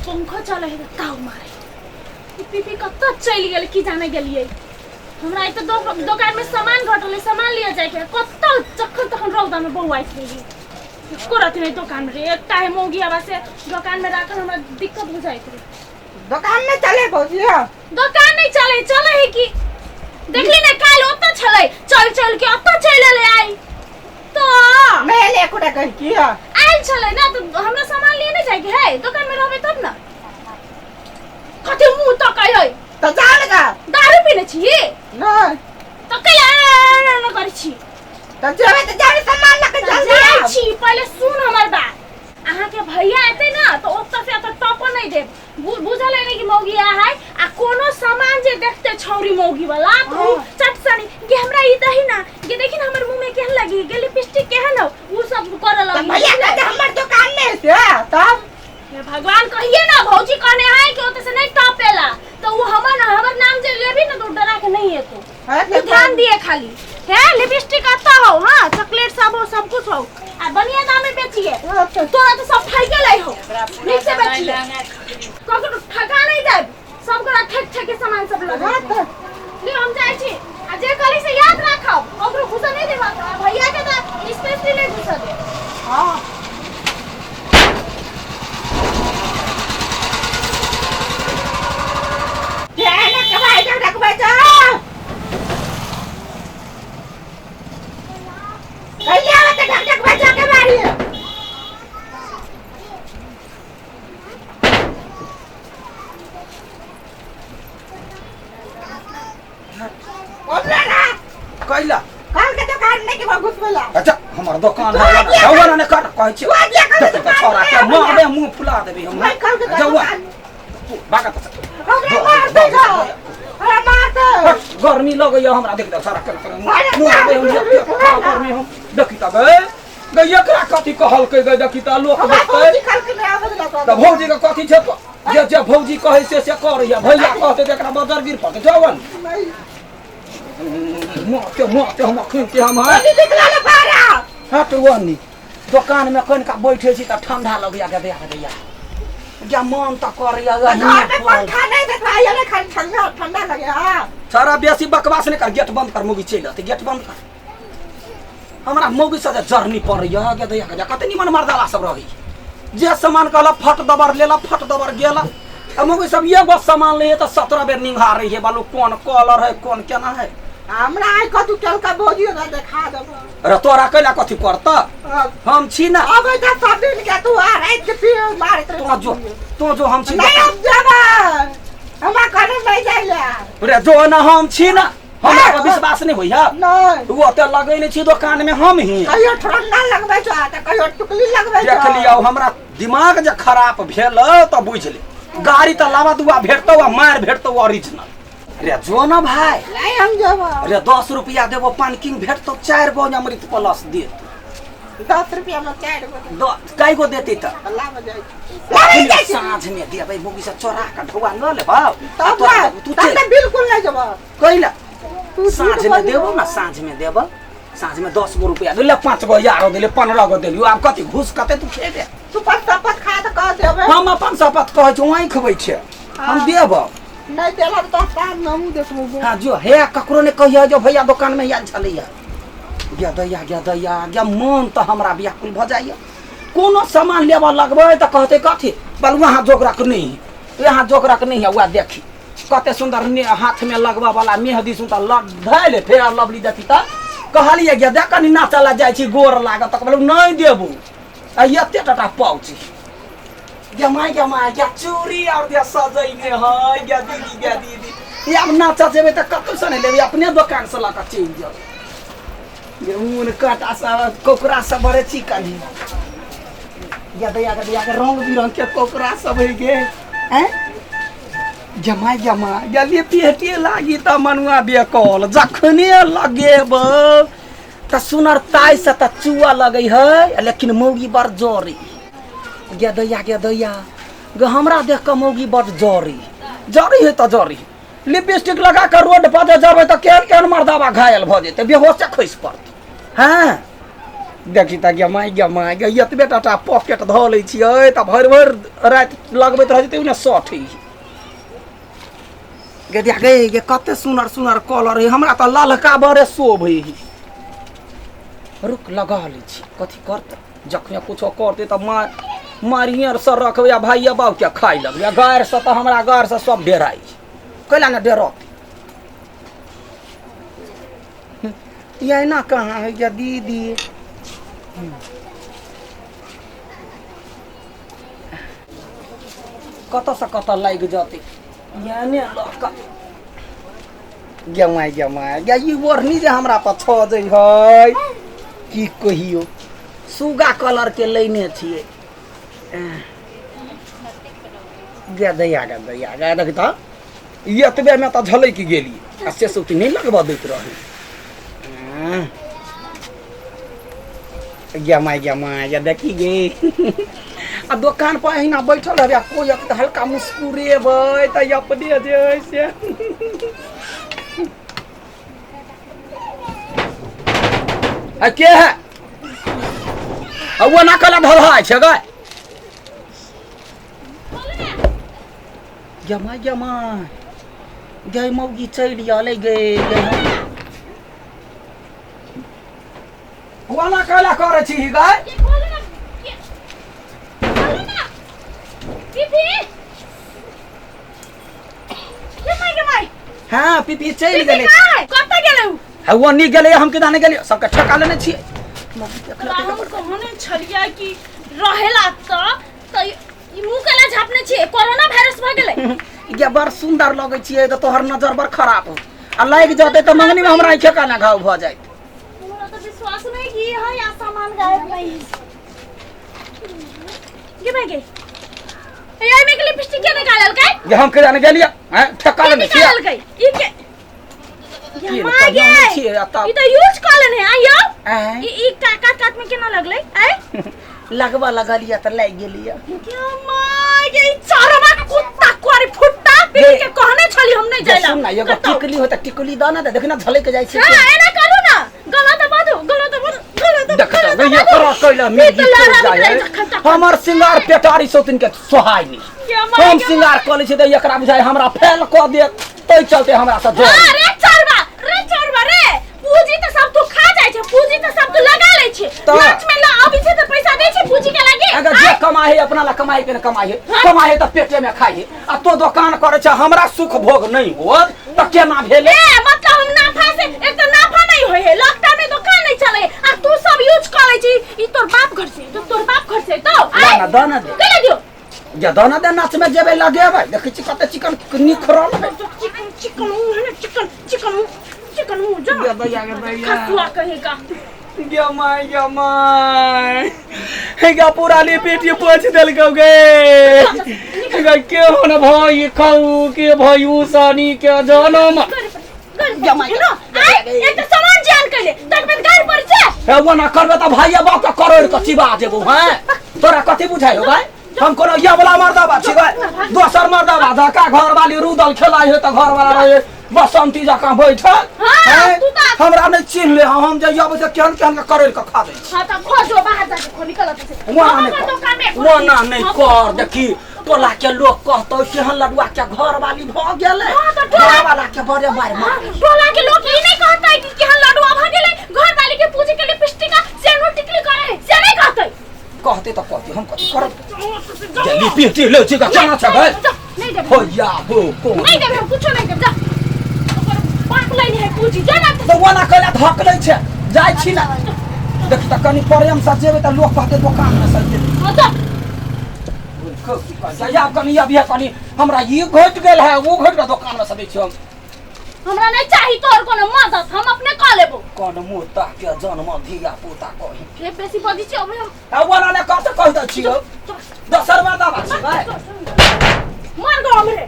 पंखो चले है तऽ ताव मारे। ई पीपी कतऽ चलि गेल की जाने गेलियै। हमरा एक तऽ दोकान में सामान घटल है, सामान लिए जाए के है। कतऽ जखन तखन रौदा में बौआइत रही। एको रति नहीं दोकान में रे, एकटा है मौगी आवा से दोकान में राखल हमरा दिक्कत हो जाइत रहे। दोकान में चले भौजी हो। दोकान नहीं चले, चले है की देखली ने काल ओतऽ छलै, चल चल के ओतऽ चलि एलै आई। तो नहीं एलै एकोटा कहि की हो। आयल छलै ना तो हमरा सामान लिए नहीं जाए के है, दोकान में रहबै तब ना। कथी मुंह तकै है? तो जा लगा। दारू पीने छी? नहीं। तो कैला न करै छी? तो जेबै तऽ जाने सामान लऽ के तऽ जल्दी जाइ आउ। छी, पहिले सुन हमर बात। अहाँके भैया एतै ना तऽ ओतऽ से एतऽ टपो नहि देब। बुझल है कि मौगी आ है आ कोनो सामान जे देखते छौरी मौगी वाला तो उ हाँ। चट सनी गे हमरा ई दही ना गे, देखी ना हमर मुंह में केहन लगी गे, लिपस्टिक केहन हो, उ सब करे तऽ लगी। भैया कहते हमर दुकान नहीं से तब हे भगवान, कहिए ना भौजी कहने है कि ओते से नहीं टपेला तो वो हमर हमर नाम जे लेबी ना तो उ डरा के नहीं एतो। हाँ, तू ध्यान दिए खाली है, लिपस्टिक आता हो, हाँ चॉकलेट सब हो, सब कुछ हो आ बढ़िया दाम में बेचिए। अच्छा। तोरा तो सब ठगे लै हो, नीक से बेचिए, ककरो ठगा नहीं देब, सब गोरा ठक ठक के सामान सब लगा। हाँ, तो ले हम जाइ छी आ जे कहली से याद राखब, ककरो घुसा नहीं देबा, भैया के तो स्पेशली नहीं घुसा दे। हाँ कैला कल के दुकान नहीं के घुसबेला। अच्छा हमर दुकान है ना, जाओ ना कर कहै छी। तू आबिया कल के देखी तऽ छोरा के दुकान मारबे, मुंह फुला देबे हम। नहीं, कल के जाओ दुकान। तू भागा तऽ। हमरा मार दे, हमरा मार दे। गर्मी लगैया हमरा, देख दे सारा कर कर अरे मुँह हम बाप रे। गर्मी हम देखी तऽ गए गई एकरा कथी कहलकै गई, देखी तऽ लोक हमरा देखतै। भौजी कल के नहीं आबे देला। तऽ भौजी के कथी छै तो? जे जे भौजी कहै से से करैया, भैया कहतै तऽ एकरा बजर गिर पड़तै। जाउ नहीं। मारते मारते हम अखन के हम है। जल्दी निकला ले बाहर। हट वनी दोकान में कनिका बैठे छी तऽ ठंडा लगैया गे दैया दैया या मन तऽ करैया घर में पंखा नहीं देखा ये नहीं, खाली ठंडा ठंडा लगे। हाँ सारा बेसी बकवास नहीं कर, गेट बंद कर, मौगी चलि अतै, गेट बंद कर। हमरा मौगी से जे जरनी पड़ैया गे दैया गे, कते निमन मर्दाला सब रहै, जे सामान कहला फट दबर लेला, फट दबर गेला। आ मौगी सब एगो सामान लैए तऽ 17 बेर निंघारै है, बालू कोन कलर है कोन केना है। हमरा आइ कतू चल के भौजी ओकरा देखा देबो। अरे तोरा कैला कथी करता, हम छी ना। अबै तऽ सब दिन के तू आ राति के पी मारैत रहे। तो जो तो जो हम छी। नहीं हम जेबै, हमरा कहने नहीं जाइ ले। रे जो ना हम छी ना, हमरा पर विश्वास नहीं होइया? नहीं। ओ ओते लगैने छी दोकान में हम ही। कहियो ठंडा लगबै छौ तऽ कहियो टुकली लगबै छौ। देख लियौ हमरा दिमाग जे खराब भेल तऽ बुझि ले, गाड़ी तऽ लावा दुआ भेटतौ आ मारि भेटतौ ओरिजिनल। रे जो ना भाई। नहीं हम जेबै। रे 10 रुपया देबो पानकिंग भेटतौ, 4 गो अमृत प्लस देत। 10 रुपया में 4 गो। कै गो देतै तऽ? लाबऽ जाइ छी। लाबऽ जाइ छी। साँझ में देबै, मौगी से चोरा के ढौआ लऽ लेबौ। तब तोरा ना, देबौ, तू तब चलि। तऽ बिल्कुल नहीं जेबौ। कैला? तू झूठ साँझ में बजबौ। देबो ना, साँझ में देबो, साँझ में 10 गो रुपया देले, 5 गो यारो देले, 15 गो देलियो, आब कथी घूस कते तू खेबे? तू अपन शपथ खा तऽ कह देबै। हम अपन शपथ कहै छौ, आँखि छै, हम देबो। नहीं देला तऽ साँझ में हमहूँ देखबो। हाँ जो हे ककरो ने कहिया जो भैया दोकान में आयल छलैया। गे दैया गे दैया गे, मन तऽ हमरा व्याकुल भऽ जाइया। कोनो सामान लेबऽ लगबै तऽ कहतै कथी बलुआ यहाँ जोगरक नहीं है, यहाँ जोगरक नहीं है। वएह देखी कते सुंदर हाथ में लगबऽ वाला मेहदी सुंदर धैल फेर लवली देखी तऽ कहलियै गे देख कनी नाचऽ लए जाइ छी गोर लागत, तऽ कहलहुँ नहि देबू। आ एते टाटा पाउच गे माय गे माय गे, चूड़ी और गे सजैने है गे दीदी गे दीदी। ये आब नाचऽ जेबै तऽ कतौ से नहि लेबै, अपने दोकान से लऽ कऽ चलि जाउ। गे ऊन काँटा सब कोकरा सब बड़े चिकन है गे दैया गे दैया गे, रंग बिरंग के कोकरा सब है गे। हैं गे माय गे माय गे, लिपस्टिक लागी तऽ मनुआ बेकल, जखने लगेबै तऽ सुनरताइ से तऽ चुआ लगै है, लेकिन मौगी बड़ जरी गे दैया गे दैया गे। हमरा देख कऽ मौगी बड़ जरी जरी है तऽ जरी। लिपस्टिक लगा कऽ रोड पर जे जेबै तऽ केहन केहन मर्दाबा घायल भऽ जेतै, बेहोशे खसि पड़तै। हँ देखी तऽ गे माय गे माय गे, एतबे टाटा पॉकेट धऽ लै छियै तऽ भरि भरि राति लगबैत रहै छै, ने सठै। गे देख गे, गे कते सुनर सुनर कलर है, हमरा तऽ ललका बड़े शोभै है। रुक, लगा लै छी। कथी करतै? जखने कुछो करतै तऽ मार मारिए से रखबै आ भाइये बाबूके खाइ लगबै। आ गारिसँ तऽ हमरा गारिसँ सब डेराइ छै, कैला ने डेरतै? एना कहाँ होइए दीदी? कतऽसँ कतऽ लागि जतै एने लऽ कऽ। गे माय गे माय गे, ई ओढ़नी जे हमरा पर छजै है, की कहियौ, सुगा कलर के लेने छियै। गे दैया गे दैया गे, देख तऽ ई एतबेमे तऽ झलकि गेली आ से सब नहि लगबऽ दैत रहै। गे माय गे माय गे, देखी गे, आ दोकान पर अहिना बैठल रहबै आ कोइ हल्का मुस्कुरेबै तऽ अपने जे हइ से। आ के है? आ ओ ना कला धरहा छै गे। गे माय गे माय गे, मौगी चलि आलै गे। गे कोना कैला करै छी गाय? ये खोलू ना, ये खोलू ना पीपी। ये माय गे माय। हाँ, पीपी चलि पीपी गेलै। कहाँ है? कतऽ गेलै उ? है, ओ नी गेलै, हम केना नहि गेलियै, सबके ठेका लेने छियै। मौगी देखलकै हम तऽ कहने छलियै कि रहेला तऽ ई मुँह केला झापने छियै? कोरोना वायरस भऽ गेलै? गे, बड़ सुन्दर लगै छियै तऽ तोहर नजर बड़ खराब हो आ लागि जेतै तऽ मंगनीमे हमरा आँखे काना घाव भऽ जायत। हमरा तऽ विश्वास नहीं कि है यहाँ सामान गायब नहीं है। ये भाई गई ए, में के लिपस्टिक के निकालल गई? जे हम केना नहि गेलियै हैं, ठेका के लेने छियै। निकालल गई ई के? ये की माय ने गे, छियै आ तब ई तऽ यूज कऽ लेने आइयो। आँय? ई ई काका कात में केना लगलै? आय लगबऽ लगलियै तऽ लागि गेलियै। क्या माय गे, ई चरवा कुत्ता कुआरी फुट्टा पीपी के कहने छली हम नहीं जे जाइला। सुन ना, एगो कतौ। टिकली हो तऽ टिकली दऽ ने, देख ना, झलकि जाइ छै। हाँ, एना करू ना, गला दबा दू, गला दबा दू, गला दबा, देख गला तऽ दबा ये दू। करा कैला ई मिर्गी तऽ चलि लहरा जाइ निकलै है। जखन तखन। हमर सिंगार पेटारी सौतिन के सोहाय नहि। क्या माय हम गे सिंगार कऽ लै छियै तऽ एकरा बुझाइ हमरा फेल कऽ देत, ताहि चलते हमरा से जर। हाँ, रे चोरबा रे, चोरबा रे, पूंजी तऽ सब तू खा जाइ छै, पूंजी तऽ सब तू लगा लै छै। तऽ? नाच में ना अबै छै तऽ पैसा दै छै पूंजी के लागे। अगर जे कमाइ है अपना ला कमाइ के ने कमाइ है। हाँ। कमाइ है तऽ पेटे में खाइ है आ तो दोकान करै छै, हमरा सुख भोग नहि होत तऽ केना भेलै? ए मतलब हम नाफा से एक तऽ नाफा नहीं होय है, लॉकडाउन में दुकान नहीं चले आ तू सब यूज करे छी। ई तोर बाप घर से, तो तोर बाप घर से तो दऽ ना, दऽ ना दे। केला दियो? जे दऽ ना दे, नाच में जेबै लगेबै, देखै छी कते चिकन निखरल है। चिकन चिकन मुंह है ना, चिकन चिकन मुंह, चिकन मुंह जा। गे दैया गे दैया। खसुआ कहेगा। गे my गे my हे गे, पूरा लिपिटी पोछि देलकौ गे। गे के होन भाई खाऊ के भाई सनी के जनम। गे my ना आय, एक तऽ सामान जान कैले तक में गाड़ पर छै। हे, ओना करबै तऽ भाइये बाप के करोड़ के चिबा जेबौ। हैं, तोरा कथी बुझाइ हो भाई? हम कोनो ये वाला मर्दाबा छिबै? दोसर मर्दाबा धक्का घर वाली रुदल खेलाइ है तऽ घर वाला रहे बसंती जकाँ बैठल। हाँ, हैं? तू तऽ- हमरा नहि चिन्ह ले, हम जे अबै से केहन केहन के करोड़ के खा दै छी। हाँ, तऽ खो जो बाहर जाके खो, निकल ओतऽ से। ओना हम नहि अपन दोकान में कर, ओना नहि कर। देखी, टोला के लोग कहतौ केहन लडुआ के घर वाली भऽ गेलै। हाँ, तऽ टोला- घर वाला के बड़े बार मार। टोला के लोग ई नहीं कहतै कि केहन लडुआ भऽ गेलै, घर वाली के पूजे के लिपस्टिक आ सेनो टिकली करे है, से नहीं कहतै। कहते तऽ कहते, हम कथी करब? जल्दी पीटी ले छी केना छै भाई? नहीं देबै। हो या हो को नहीं देबै, हम कुछो नहीं देब, जा ओकर बाप लाइन है पूजी, जा ना। तऽ ओना कैला धक लै छै, जाइ छी ना। देखी तऽ कनि प्रेम से जेबै तऽ लोक कहतै दोकान मे से जेबै। हाँ जा। जा कनि अभी कनि हमरा ई घटि गेल है, ओ घटि गेल, दोकान मे से दै छियै हम। हमरा नहीं चाही तोर कोनो मदद, हम अपने कऽ लेबो। कोन मुता के जन्म धिया पुता कही। हे, बेसी बजै छी अभी हम। आ ओना नहि कहते कहि दै छियौ, दोसर मर्दाबा छियै। मर गो हमरे।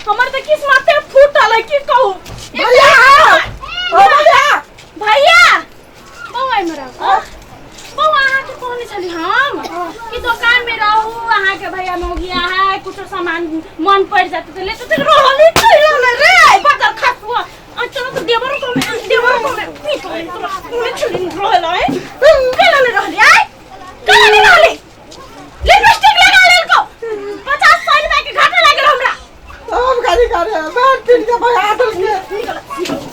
हमर तऽ किस्मते फूटल है, की कहू। भैया, ओ भैया। भैया, बौआ इम्हर आउ। बौआ, अहाँके कहने छली हम कि दोकान में रहू, अहाँके भैया मौगिया है, कुछो सामान मन पड़ जाते तऽ लेते, तऽ रहली चलि रे बदर खसुआ। आ चलो तो देवर को में, देवर को में पीट ले तोरा। में छुली रहल है, केला ले रहली आय, केला ले रहली। लिपस्टिक लगा लेल को 50 100 रुपया के घाटा लागल हमरा। हम खाली करे मार पीट के भगा देलके। निकल, निकल।